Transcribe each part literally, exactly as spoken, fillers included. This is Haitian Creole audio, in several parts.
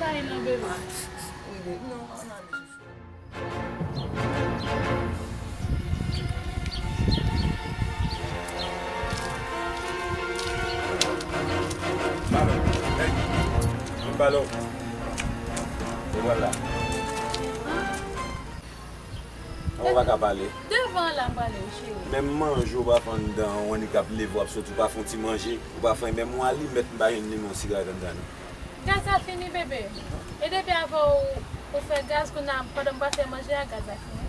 Kay nan bebe. Bebe, non, ann ale sou. Mano, hey, mwen pale w. E vwala. Ou pa ka pale. Devan la m pale, wi, cheri. Menm manje ou pa fè anndan, ou annik ap leve, w ap soti, ou pa fè yon ti manje, ou pa fè menm yon alimèt, m pa jwenn limen yon sigarèt anndan, non. Gaz la fini, bebe. E depi avan ou, ou fè gaz, kounye a, pandan m pa fè manje a, gaz la fini.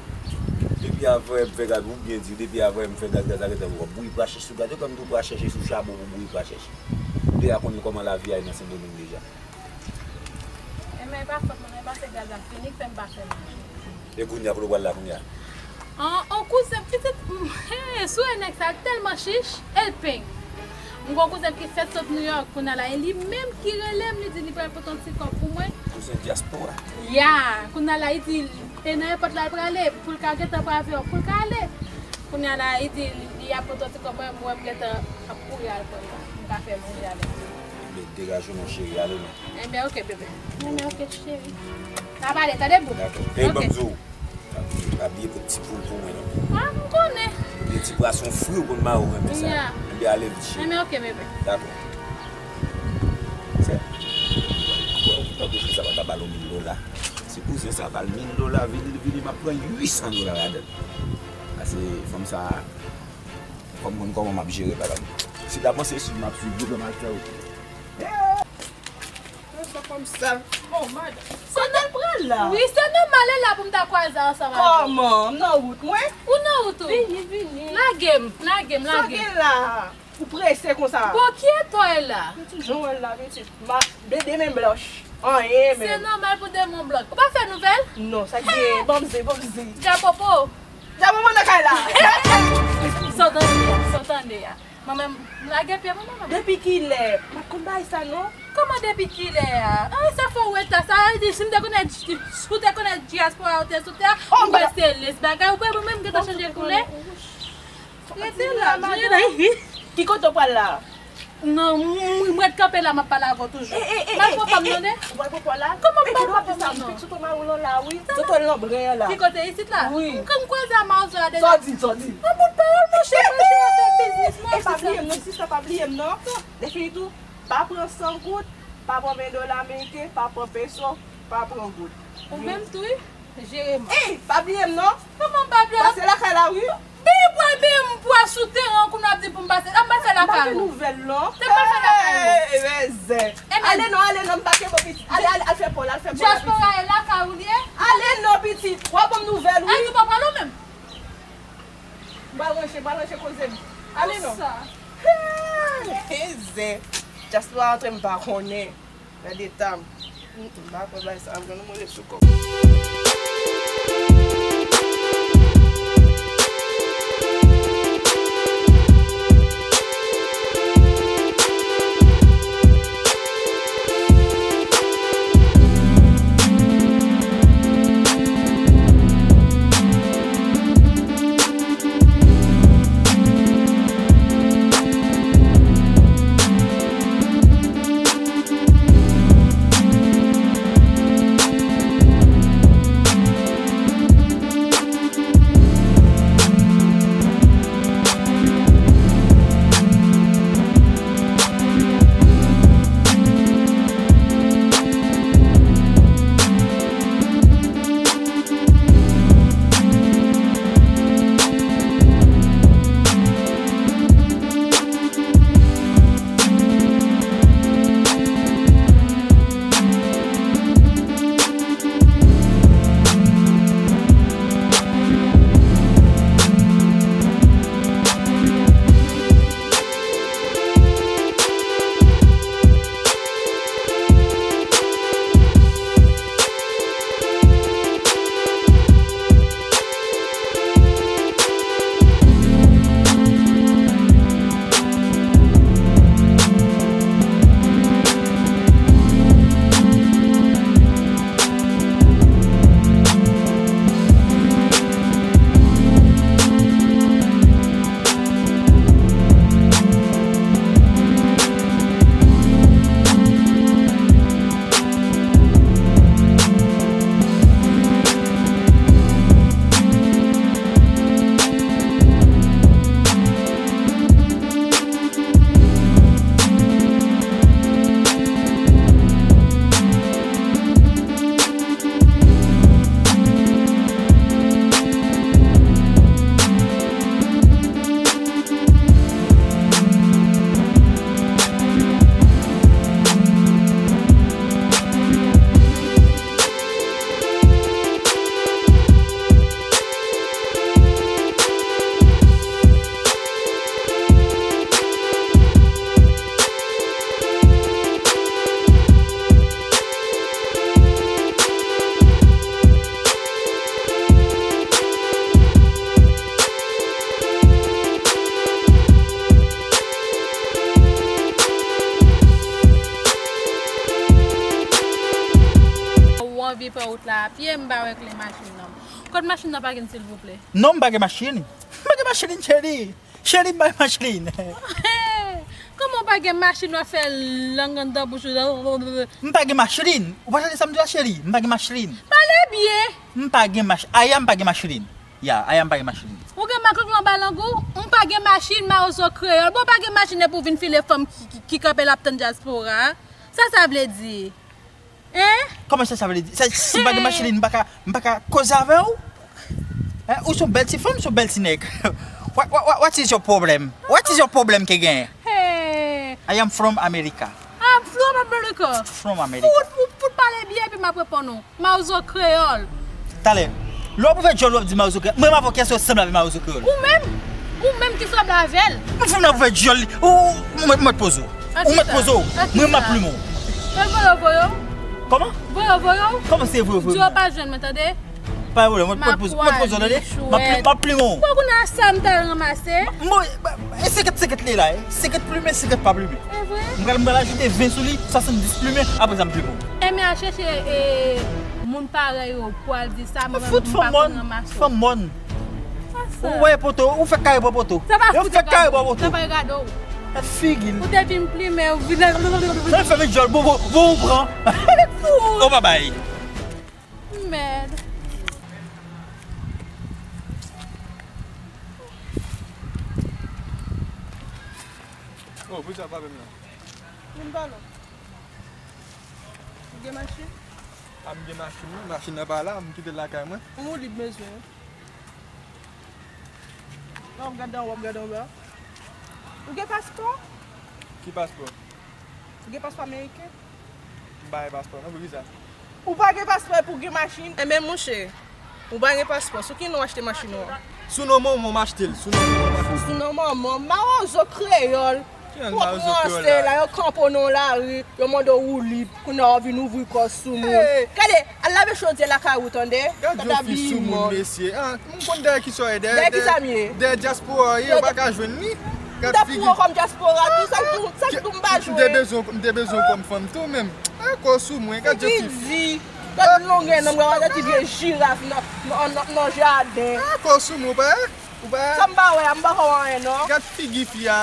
Depi avan m fè gaz, ou byen di, depi avan m fè gaz, gaz la gentan, w ap bouyi pwa chèch sou gaz, yo konn tou pwa chèch, e sou chabon pou bouyi pwa chèch. Ou deja konn kòman lavi a ye nan Sendomeng deja. Enben, e pa fòt mwen, men pase gaz la fini, k fè m pa fè manje. E kounye a, kote w pral la kounye a? An, on kouzen pitit, he, sou e nèg sa tèlman chich, e l peng. M gon kouzen ki fèt sot Nouyòk, kounye a la, e li menm ki rele m, li di li pral pote yon ti kòb pou mwen. Kouzen dyaspora. Ya, kounye a la, li di, e nan èpòt la l prale, pou l ka gentan pran avyon, pou l ka ale. Kounye a la, li di li ap pote yon ti kòb mwen, m wè m gentan ap kouri al pran l la. M ka fè manje avè l. Bebe, degaje w non, cheri, ale non. Enben, oke, bebe. Enben, oke, cheri. N a pale, tande, boo? Dakò. E, ban m di w, pa bliye pote ti poul pou mwen, non. A, m konnen. Pote ti pwason fri, ou konn mari w renmen sa. Ya. Enben, ale vit, cheri. Enben, oke, bebe. Dakò. Se, tankou fi sa pa ta ba l yon mil dola. Se kouzen sa ba l mil dola, vini, vini, m ap pran uit san dola ladan l. Pase fanm sa, fò m konn kòman m ap jere bagay. Si l ap panse si m ap swiv li, m ap fè w. Sa fanm sal. Bon, madanm. Kote l pral la? Wi, se nòmal, e la pou m ta kwaze ansanm avè w. Kòman? M nan wout mwen. Ou nan wout ou? Vini, vini. Lage m, lage m, lage m. Sa w gen la? Ou prese konsa? Bon, ki eta w ye la? Pitit, jan w wè l la, pitit. Ma, de, de men blanch. Anyen menm. Se nòmal pou de men blanch. Ou pa fè nouvèl? Non, sa k gen? Hey! Ban m ze, ban m ze. Djapopo. Djapopo nan kay la. Sa w tande a, sa w tande a. Mwen menm, m lage pye mwen, mwen menm. Depi kilè? M pa t konn bagay sa, non. Kòman depi kilè a? An, sa fè w reta. Sa vle di, si m te konnen, si w te konnen dyaspora ou te sou tè a, oh, m pa se les bagay. Ou pa wè mwen menm gentan chanje koulè? Rete la, jere la. Ki kote w pral la? Non, m, m, m ret kanpe la, m ap pale avè w toujou. M al pran pa m, tande? Ou pral pran pa w la? Kòman m pa pran pa m, non? Sou to mawon lan la, wi. Sou to lanbren an la. Ki kote, isit la? Wi. M, m kwaze a mawozo a deja. Sa w di, sa w di? An bout pawòl, monchè, monchè, afè biznis, mwen. E pa bliye m, non, sista, pa bliye m, non. Lè fini tou, pa pran san goud, pa pran ven dola ameriken, pa pran peso, pa pran goud. Ou menm tou, wi. Jere m. Ey, pa bliye m, non. Kòman m pa bliye w? Pase lakay la, wi. Byen pwa, byen m pwa sou teren an, kounye a ap di pou m pase. Ap pase lakay ou. M pa gen nouvèl, non. Se m pa fè lakay ou. Ey, men zen. Ale non, ale non, m pa kenbe w pitit. Ale, ale, al fè pa w la, al fè pa w la, pitit. Dyaspora e lakay ou li ye? Ale non, pitit. W ap ban m nouvèl, wi. Al di papa w menm. M pral ranche, m pral ranche koze m. Ale non. Konsa. Hey, zen. Dyaspora antre m pa konnen. Gade eta m. M pa kwè bagay sa ap gen yon move sou kò m. Epi pran wout la a pye, m pa wè kle machin nan. Kot machin nan pa gen, silvouplè? Non, m pa gen machin. M pa gen machin, cheri. Cheri, m pa gen machin. Kòman w pa gen machin, w ap fè lang anndan bouch ou? M pa gen machin. Ou pa tande sa m di w la, cheri? M pa gen machin. Pale byen. M pa gen mach-, Aya, m pa gen machin. Ya, Aya, m pa gen machin. Ou gen makak lan ba lang ou? M pa gen machin, mawozo kreyòl. Bon, w pa gen machin epi w vin file fanm ki, ki, ki kanpe l ap tann dyaspora. Sa sa vle di? Hein? Kòman sa, sa vle di? Sa, si m pa gen machin, m pa ka, m pa ka koze avè w? Hein? Ou se yon bèl ti fanm, ou se yon bèl ti nèg? What, what, what, what is your problem? What is your problem ke gen? Hey! I am from America. I'm from America. From America. Fout, fout, fout pale byen epi m ap reponn ou. Mawozo kreyòl. Talè, lè w ap ouvè djòl, w ap di mawozo kreyòl. Mwen, m avè w, kiyès ki sanble avè mawozo kreyòl? Ou menm. Ou menm ki sanble avè l. Mwen, fanm nan ap ouvè djòl li. Ou, ou mèt, mèt poze w. Ou mèt poze w. Mwen, m ap plimen w. E voye w, voye w. Kòman? Voye w, voye w. Kòman se voye w, voye w? Di w pa jwenn mwen, tande? Pa gen pwoblèm, mwen, mwen poze, mwen poze w, tande? M ap pli-, m ap plimen w. Poko nan sa m t al ranmase. Mwen, e senkant senkant li la, e. Senkant plimen, senkant pa plimen. E vre? M pral, m pral ajoute ven sou li, swasanndis plimen, apre sa m plimen w. Enben al chèche, e, moun parèy ou pou al di sa, mwen menm m pa konn ranmase. Fout fanm mòn, fanm mòn. Ou wè poto, ou fèk kare pran poto. Yo fèk kare pran poto. Sa pa gade w. Gad figi l. Ou te vin plimen, ou vin. Sa fè vin djòl, bon, bon, bon, ou pran. Ou pa bay. Mèd. Oh, poukisa w pa menm nan? Vin pale. Ou gen machin? A, m gen machin, wi. Machin nan pa la, m kite l lakay mwen. Yon woulib bezwen. Lè w ap gade anwo, w ap gade anba. Ou gen paspò? Ki paspò? Ou gen paspò ameriken? M pa gen paspò, non, poukisa? Ou pa gen paspò epi w gen machin? Enben, monchè, ou pa gen paspò. Sou ki non w achte machin ou an? Sou non manman w m achte l. Sou non manman w m achte l. Sou non manman w, mawozo kreyòl. Ki nan mawozo kreyòl la? Yo kanpe w nan lari, yo mande w woulib, kounye a w vin ouvri kò w sou moun. Gade, al lave chodyè lakay ou, tande. Gad yon fi sou moun, mesye. Ah, m konn dèyè kisa w ye, dèyè, dèyè kisa m ye? Dèyè dyaspora w ye, ou pa ka jwenn li. Gad figi. M t ap pran w kòm dyaspora tou, sa k pou, sa k pou m pa jwenn? M te bezwen, m te bezwen w kòm fanm tou, menm. Ah, kò sou mwen, gad jan fi. Figi di, gad longè nan bra, gade ti vye jiraf nan, nan, nan, nan jaden. Ah, kò sou mwen, ou pa, ou pa. Sa m pa wè a, m pa ka wè anyen, non. Gad figi fi a.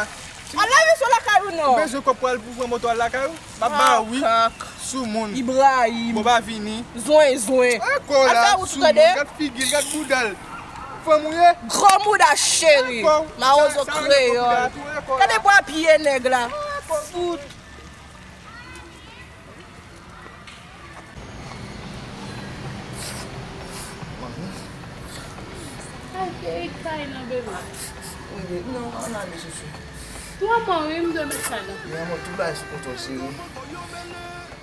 Al lave sou lakay ou, non. Ou bezwen kòb pou al pou pran moto al lakay ou? M ap ba ou, wi. Makak. Sou moun. Ibrahim. Bon, pa vini. Zwen, zwen. Ankò la, sou moun. Gad figi l, gad bouda l. Fanm ou ye? Gwo bouda cheri. Mawozo kreyòl. Gade bwa pye nèg la. Fout. Ay, e kay nan, bebe. Wi, bebe, non, ann ale, chouchou. Twa mwa, wi, m dwe met kay nan. Men mwen tou bay sou kontwòl, cheri.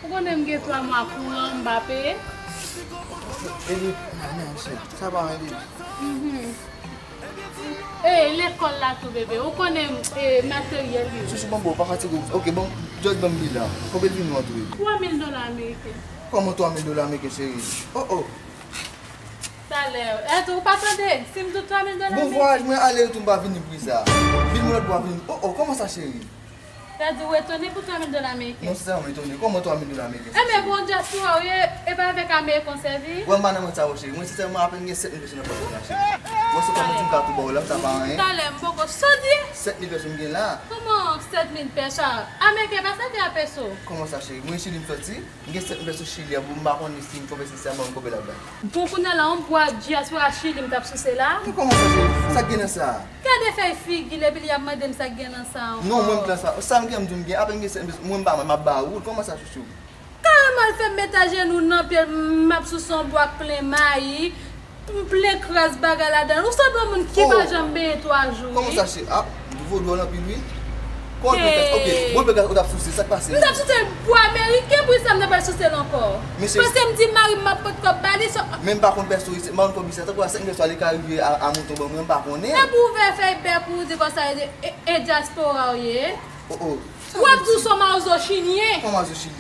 Ou konnen m gen twa mwa kouran, m pa peye. Bebe, non, non, cheri, sa pa anyen, bebe. Mhm. E, lekòl la tou, bebe. Ou konnen, e, materyèl yo. Chouchou, ban m, bon, pa fatige w. Ok, bon, just ban m bi la. Konbyen l vin nou an tou, bebe? Twa mil dola ameriken. Kòman twa mil dola ameriken, cheri? Oh, oh. Talè. E, ou pa tande? Si m di w twa mil dola ameriken. Bon vwayaj, mwen ale retou, m pa vini pri sa. Vin mwen lòt bò vini. Oh, oh, kòman sa, cheri? Sa di w etone pou twa mil dola ameriken? Non, sensèman, m etone. Kòman twa mil dola ameriken? Enben, bon, dyaspora w ye, e pa avèk ameriken w sèvi? Wè, m pa nan mond sa yo, cheri. Mwen, sensèman, apèn gen sèt mil peso nan pòch mwen la, cheri. Mwen, se kòman ti m ka tou ba w la, sa pa anyen. Talè, m poko sot ye. Sèt mil peso m gen la. Kòman sèt mil peso? Ameriken pa sèvi a peso. Kòman sa, cheri? Mwen, Chili m soti. M gen sèt mil peso Chili a, m pa konnen si m konvèti sèman m konbe la bay. Bon, kounye a la, yon bwa dyaspora Chili m t ap souse la. Men kòman sa, cheri? Sa k gen nan sa? Gade fèy figi l, epi l ap mande m sa k gen nan sa ankò. Non, mwen m pran sa. Sa m gen, m di w m gen, apèn gen sèt mil peso, mwen m pa mwen, m ap ba ou l. Kòman sa, chouchou? Kareman l fè m met ajenou nan pye l, m ap souse yon bwa k plen mayi. M plen kras bagay ladan l. Ou sanble yon moun ki pa janm benyen twa jou, wi. Kòman sa, cheri? Ah, vodou an anpil, wi. Kòman l plen kras? Ok, bon, l plen kras, ou t ap souse, sa k pase? M t ap souse bwa ameriken, poukisa m ta pral souse l ankò? Paske m di mari m m ap pot kòb ba li, so. Men m pa konn pèso isit, m pa konn kòb isit, tankou a sèt mil pèso a, li ka rive a, a mouton ban mwen, m pa konnen. Epi w ouvè fèy bèk ou di konsa, e, e, e dyaspora w ye? Oh, oh. W ap di w se yon mawozo chilyen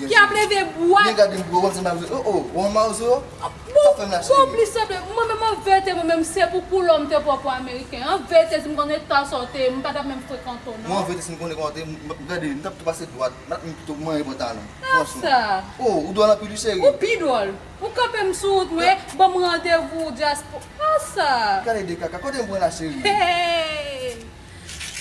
ki ap leve bwat. Byen gade m pou w wè se mawozo. Oh, oh, w yon mawozo? Sa fè m la, cheri. Bon, plis sanble, mwen menm an verite, mwen menm se pou koulè w m te pran pou ameriken. An verite, si m konnen ta sa w te ye, m pa t ap menm frekante w, non. Mwen an verite, si m konnen kòman w te ye, m, m, gade, m t ap tou pase dwat, m t ap menm pito manyen pantalon. Franchman. Sa. Oh, ou dwòl anpil wi, cheri. Ou pi dwòl. Ou kanpe m sou wout mwen, ban m randevou dyaspora. Sa. Gade de kaka, kote m pran la, cheri? Hey!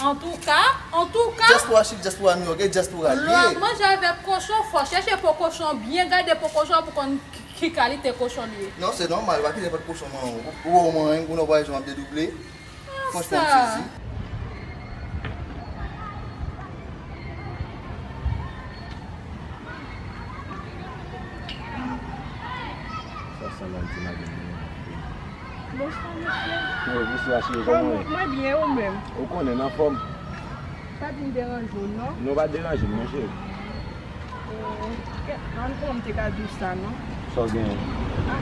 Antouka, antouka. Dyaspora Chili, dyaspora New York, e dyaspora l ye. Lè w ap manje avèk kochon, fò w chèche po kochon, byen gade po kochon pou konn ki, ki kalite kochon li ye. Non, se nòmal, pa ki nenpòt kochon manyen. Ou, ou wè w manyen, ou nan vwayaj ou ap dedouble. Franchman, m sezi. Sa sanble yon ti madanm. Bonswa, mesye. Wi, bonswa, cheri, kòman w ye? Mwen byen, ou menm? Ou konnen, m anfòm. Pa di m deranje w, non? Non, pa deranje m, non, cheri. An, kòman m te ka di w sa, non? Sa w genyen? Ah.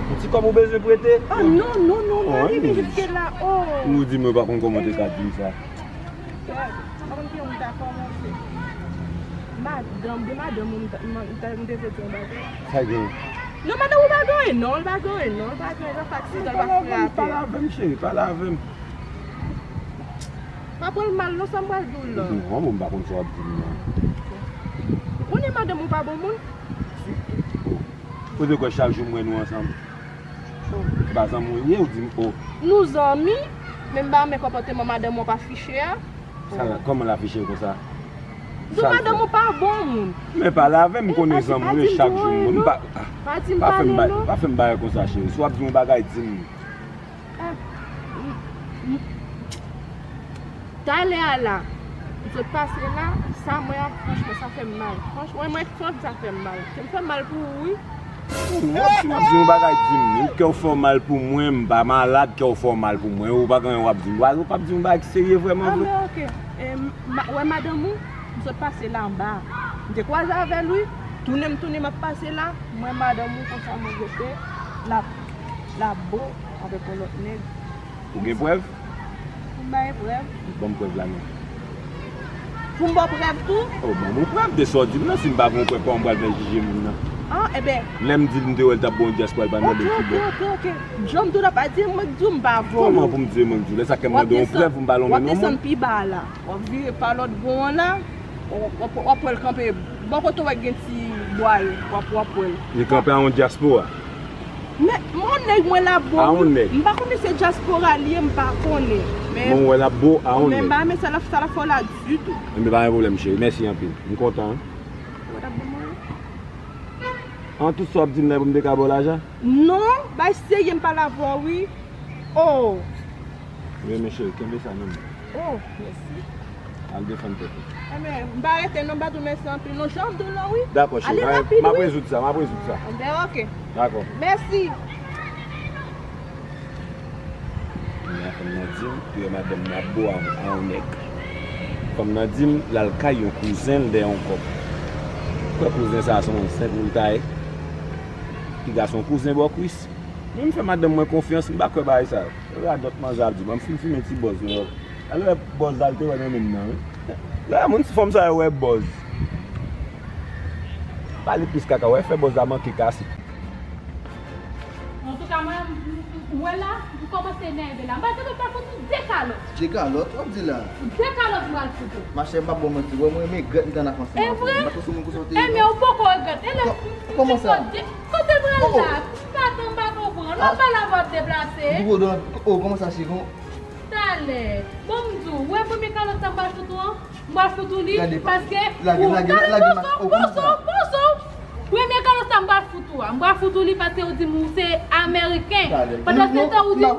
Yon ti kòb ou bezwen prete? Ah, non, non, non, pa rive jiske la, oh. Ou di mwen pa konn kòman w te ka di m sa. Kè, pa konn ki yon m ta kòmanse. Madanm, de madanm ou m ta, m ta, m te vle di yon bagay. Sa gen? Non, madanm ou pa gen anyen, non, l pa gen anyen, non, l pa gen anyen, l pa fè aksidan, l pa frape. Pale avè m, cheri, pale avè m. Pa pran l mal, non, sa m pral di w la. Non, bon, m pa konn sa w ap di m nan. Ou konnen madanm ou pa bon moun? Kote w kwè chak jou m wè nou ansanm? Se pa zanmi w ye, ou di m, oh. Nou zanmi, men m pa renmen konpòteman madanm ou ap afiche a. Sa, kòman l afiche konsa? Di madanm ou pa bon moun. Men pale avè m, m konnen zanmi w ye, chak jou m wè nou. Pa, pa fè m bagay konsa, cheri. Si w ap di m yon bagay, di m. Ah, m, m, Talè a la, m sot pase la, sa mwen ap, franchman, sa fè m mal. Franchman, mwen, franchman, sa fè m mal. Kè m fè mal pou ou, wi. Ou, w ap, si w ap di yon bagay, di m. Wi, kè w fè w mal pou mwen, m pa malad, kè w fè w mal pou mwen, ou pa gen anyen w ap di m. Ou pa, ou p ap di yon bagay ki serye vrèman vre. Ah, men ok. E, m, ma, wè madanm ou, m sot pase la anba. M te kwaze avè l, wi. Tounen m tounen, m ap pase la, m wè madanm ou konsa, mwen rete, l ap, l ap bo avèk yon lòt nèg. Ou gen prèv? Pou m bay prèv? Ban m prèv la, non. Pou m ba w prèv tou? Oh, ban m yon prèv de sa w di m nan. Si m pa gen yon prèv, kòman m pral fè jije moun nan? Ah, enben. Lè m di l m te wè l t ap ba yon dyaspora, l pa mande ki bò. Ok, ok, ok, ok. Jan m di w la, pa di mwen k di w m pa vòlò. Kòman pou m di mwen k di w? Lè sa k fè m mande yon prèv pou m pa lonmen non moun? W ap desann pi ba la. W ap vire pa lòt bò an la. W ap, w ap, w ap wè l kanpe bò kote w wè gen ti bwa yo, w ap, w ap wè l. Li kanpe a yon dyaspora. Men, m yon nèg mwen la bo. A yon nèg. M pa konnen se dyaspora li ye, m pa konnen. Men, men w wè l ap bo a yon nèg. Men m pa renmen sa l ap, sa l ap fè w la ditou. Enben, pa gen pwoblèm, cheri. Mèsi anpil. M kontan, wi. Ou t ap ban mwen? An tout sa w ap di m la, pou m te ka ba w lajan? Non, bay serye, m pale avè w, wi. Oh. Wi, men cheri, kenbe sa nan men w. Oh, mèsi. Al defann tèt ou. Enben, m pa rete non, m pa di w mèsi anpil non, jan m di w lan wi. Dakò, cheri, m ap rezoud sa, m ap rezoud sa. Enben, ok. Dakò. Mèsi. Kounya fanm nan di m, li wè madanm nan ap bo a, a yon nèg. Fanm nan di m, l al kay yon kouzen l dèyè yon kòb. Ou kwè kouzen sa a se yon senp moun l ta ye? Piga se yon kouzen bò kwis. Men m fè madanm mwen konfyans, m pa kwè bagay sa yo. Radòt manzè ap di, ban m fin fimen ti bòz mwen. Alò, bòz la, l te wè nan men m nan, wi. Lè moun, fanm sa yo wè bòz. Pale plis kaka, wè, fè bòz la manke kase. Antouka, mwen, m, m, m wè la, m kòmanse enève la. M pral gentan fè fout ou de kalòt. De kalòt, w ap di la? De kalòt m pral fout ou. Machè, m pa ba w manti, wè mwen renmen grèt m t ann ap ansanm avè w. E vre? M pa t sou moun konsa w te ye, non. Ebyen, ou poko regrèt. E lè m fin fout ou de, kote m pral la? M pa tan, m pa konprann. W ap pale avè w ap deplase. M twouve w dwòl. Oh, kòman sa, cheri? Talè. Bon, m di w, wè premye kalòt sa m pral fout ou an? M pral fout ou li, paske ou, talè, poze w, poze w, poze w. Premye kalòt sa m pral fout ou a, m pral fout ou li paske ou di m ou se ameriken. Pandan se tan ou di,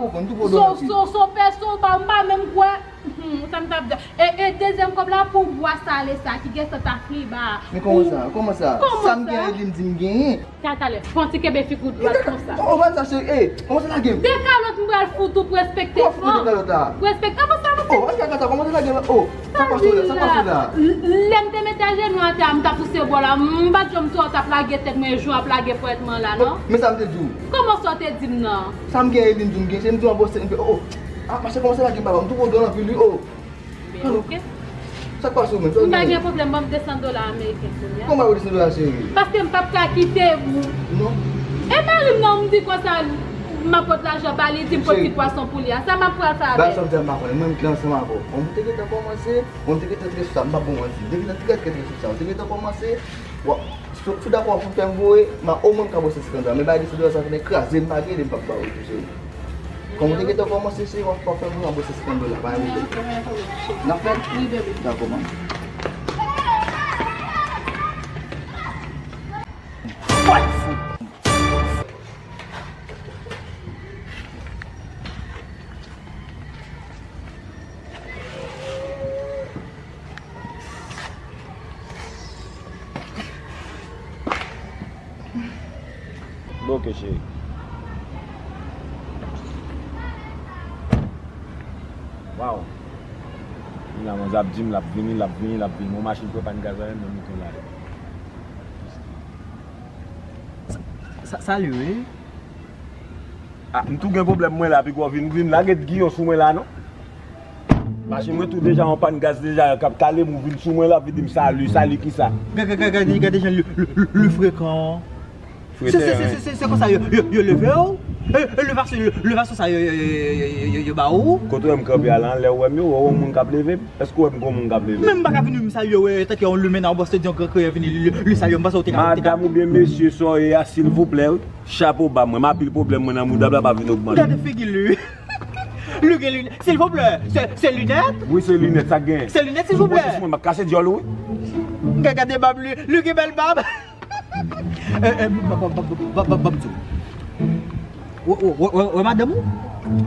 so, so, so, pèso, ba, m pa menm kwè. Hmm, sa m t ap di. E, e dezyèm kòb la pou bwa sale sa ki gen sant Afriba. Men kòman sa? Kòman sa? Sa m genyen li m di m genyen. Talè, fè yon ti kenbe figi w dwat konsa. Oh, oh, ban sa, cheri. Ey, kòman sa lage m? De kalòt m pral fout ou pou respekte. Kòman fout ou de kalòt la? Respekte, avanse, avanse. Oh, ann gade sa, kòman sa lage m la? Oh, sa k pase w la? Sa k pase w la? Lè m te mete ajenou atè a, m t ap pouse bò la. M pa t janm twò, w t ap lage tèt mwen, jan w ap lage frètman la, non? Men sa m te di w. Kòman sa w te di m nan? Sa m genyen li m di w m genyen, se m di w an bòs, se m pe, oh, oh. Ah, machè, kòman sa lage m, papa? M twouve w dwòl anpil wi, oh. Alo. Ok. Sa k pase w menm? Sa w genyen? M pa gen pwoblèm, ban m de san dola ameriken kounye a. Kòman w de san dola, cheri? Paske m p ap ka kite w. Non. E mari m nan, m di konsa, m ap pot lajan ba li, di m pot ti pwason pou li a. Sa m ap pral fè avè l? Ba sa m di a, m pa konnen. Mwen, m gen ansanm avè w. Bon, m te gentan kòmanse, bon, m te gentan trè sou sa, m p ap bon manti. M te gentan trè, trè, trè sou sa. M te gentan kòmanse, bon, si w dakò pou fè m voye, m a, omwen m ka bwè san senkant dola. Men bagay de san dola sa fè kraze m, pa gen de m p ap ba w tou, cheri. Kòm ou te gentan kòmanse, se w ap fè pou anboche senkant dola, pa yon pwoblèm. N ap fè l? Wi, bebe. Dakò, man. Bon, ok, cheri. Waw. Li la, manzè ap di m l ap vini, l ap vini, l ap vini. Yon machin pran pàn gaz la, menm nan mouton la. Sa, sa, sa li ye? Ah, m tou gen pwoblèm mwen la, piga w vin, vin lage giyon sou mwen la, non? Machin mwen tou deja yon pàn gaz deja k ap kale m, ou vin sou mwen la, vin di m salu, salu kisa? Gade, gade, gade, gade jan li, li, li, li frekan. Se, se, se, se, se konsa yo, yo, yo leve w? E, e levaso, le, levaso sa yo, yo, yo ba ou? Kote w wè m kanpe a la, lè w wè m yo, w wè yon moun k ap leve m? Èske w wè m gon moun k ap leve m? Men m pa ka vin wi, m salye w, e, tanke yon limen nan bòs te di yon gran kreyè vini, li, li, li salye w, m panse w te ka, te ka. Madanm oubyen mesye, sa w ye a, silvouplè, wi. Chapo ba mwen, m anpil pwoblèm mwen nan mouda m la, pa vin ogmante. Gade figi li. Li gen linèt, silvouplè. Se, se linèt? Wi, se linèt, sa k genyen? Se linèt, silvouplè. Ou wè sou mwen, m ap kase dyòl ou, wi. Gade, gade bab li, li gen bèl bab. Eh, eh, bab, bab, bab, bab, bab, di w. Wè, wè, wè, wè, wè madanm ou?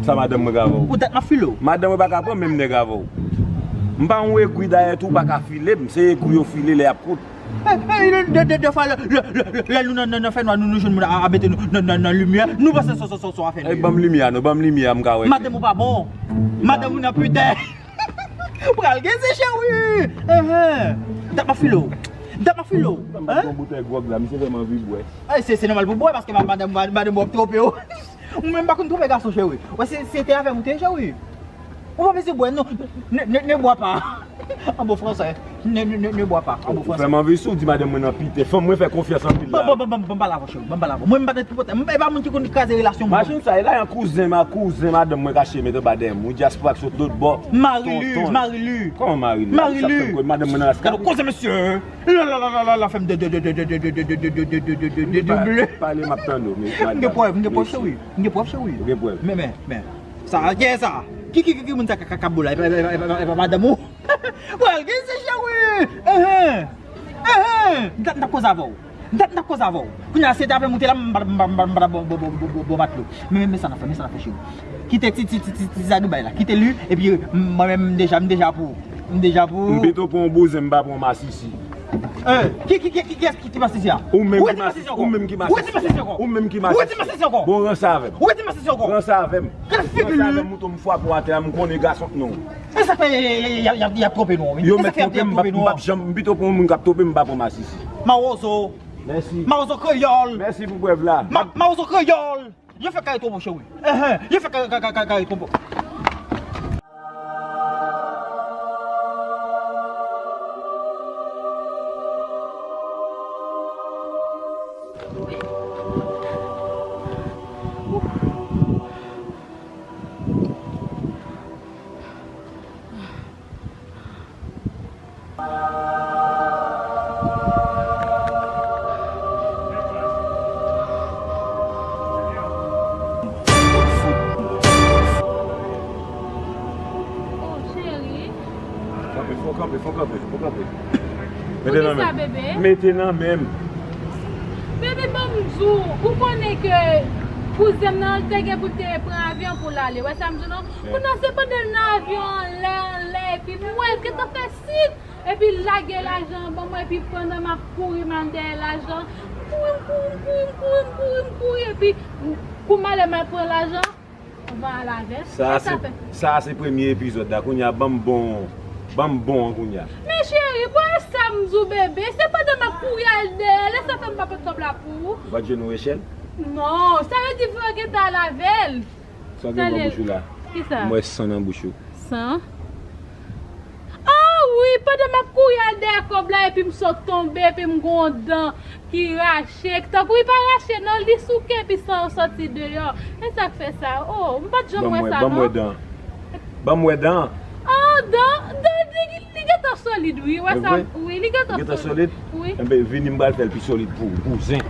Sa madanm mwen ka avè w? Ou dat m ap file w. Madanm mwen pa ka pran menm nèg avè w. M pa yon egri dayè tou, ou pa ka file m. Se egri yo file lè y ap kout. Eh, eh, de, de, de fwa, lè, lè, lè, lè nou nan, nan, nan fènwa, nou, nou jwenn moun a, a mete nou nan, nan, nan limyè, nou panse se, se, se, se afè nou ye. Ban m limyè a, non, ban m limyè a, m ka wè. Madanm ou pa bon. Madanm ou nan piten. Pral gen se cheri. Enhen. Dat m ap file w. Dat m ap file w. Ban m bat yon boutèy gwòg la, misye fè m anvi bwè. Ay, se, se nòmal pou bwè, paske ma, madanm, ma, madanm ou ap twonpe w. Ou menm pa konn twonpe gason, cheri. Wè, se, se te avè m ou te ye, cheri. Ou pa bezwen bwè, non. Ne, ne, ne bois pas. An bon fransè. Ne, ne, ne, ne bois pas. An bon fransè. Ou fè m anvi sou, di madanm mwen nan pite. Fanm mwen fè konfyans anpil la. Bon, bon, bon, bon, bon, pale avè w, cheri. Bon, pale avè w. Mwen, m pa te tripote. M, e pa moun ki konn kraze relasyon moun. Machin sa, e la yon kouzen, ma kouzen, madanm mwen kache met anba dèyè m. Yon dyaspora ki sot lòt bò. Marie-Lou, tonton. Marie-Lou. Kòman Marie-Lou? Marie-Lou. Sa fè m konn madanm mwen nan rasta. Gade koze, mesye. La, la, la, la, la, la, fè m de, de, de, de, de, de, de, de, pale, m ap tande w, men. M gen prèv, m gen prèv, cheri. M gen prèv, cheri. Ou gen prèv? Men, men, men. Sa, kiyès sa? Ki, ki, ki, ki moun sa k ap, k ap, k ap bo la? E pa, e pa, e pa, e pa madanm ou? Pral gen se cheri. Enhen. Enhen. M t ap, m t ap koze avè w. M t ap, m t ap koze avè w. Kounye a, se te avè m ou te la, m pa, m pa, m pa, m pa, bon, bon, bon, bon, bon, bon, matlo. Men, men, men sa n ap fè, men sa n ap fè, cheri. Kite ti, ti, ti, ti, ti zadoubay la. Kite li, epi mwen menm, m deja, m deja pou, m deja pou. M pito pran yon bouzen, m pa pran yon masisi. Eh, ki, ki, ki, ki, ki, ki masisi a? Ou menm ki masisi, ou menm ki masisi. Ou menm ki masisi ankò. Ou menm ki masisi ankò. Bon, ranse avè m. Ou menm ki masisi ankò. Ranse avè m. Gade figi li. Ranse avè m, mouton, m frape w atè a, m konnen gason k non. E sa k fè y, y, y, y, y ap twonpe nou an, wi. Yo mèt twonpe m, m p ap, m p ap janm, m pito pran yon moun k ap twonpe m, m pa pran masisi. Mawozo. Mèsi. Mawozo kreyòl. Mèsi pou prèv la. Ma, mawozo kreyòl. Yo fè kare twonpe w, cheri. Enhen. Yo fè kare, kare, kare, kare twonpe w. Oh, cheri. Kanpe, fò kanpe, fò kanpe, fò kanpe. Mete nan men m. Mete nan men m. Baby, ban m di w, ou konnen ke kouzen m nan te gen pou l te pran avyon pou l ale. Wè sa m di w non? Kounye a se pandan l nan avyon anlè, anlè, epi m wè l gentan fè sit, epi l lage lajan an ban mwen, epi pandan m ap kouri, m al dèyè lajan, m kouri, m kouri, m kouri, m kouri, m kouri, m kouri, epi kou malè m al pran lajan, van al avè m. Sa a se, sa a se premye epizòd la, kounye a ban m bon, ban m bon an kounye a. Men cheri, bon e sa m di w bebe, se pandan m ap kouri al dèyè, lè sa fè m pa pot kòb la pou ou. Ou pa t jwenn yon echèl? Non, sa vle di van gentan al avè l. Sa gen nan bouch ou la? Kisa? M wè san nan bouch ou. San? Ah wi, Pandan m ap kouri al dèyè kòb la, epi m sot tonbe, epi m gen yon dan ki rache. Tankou li pa rache, non, li souke, epi san yo soti deyò. E sa k fè sa? Oh, m pa t janm wè sa, non. Ban m wè dan. Ban m wè dan. Ah, dan, dan, li, li gentan solid, wi. Wè sa, wi, li gentan solid. Wi. Enben, vini, m pral fè l pi solid pou ou, kouzen.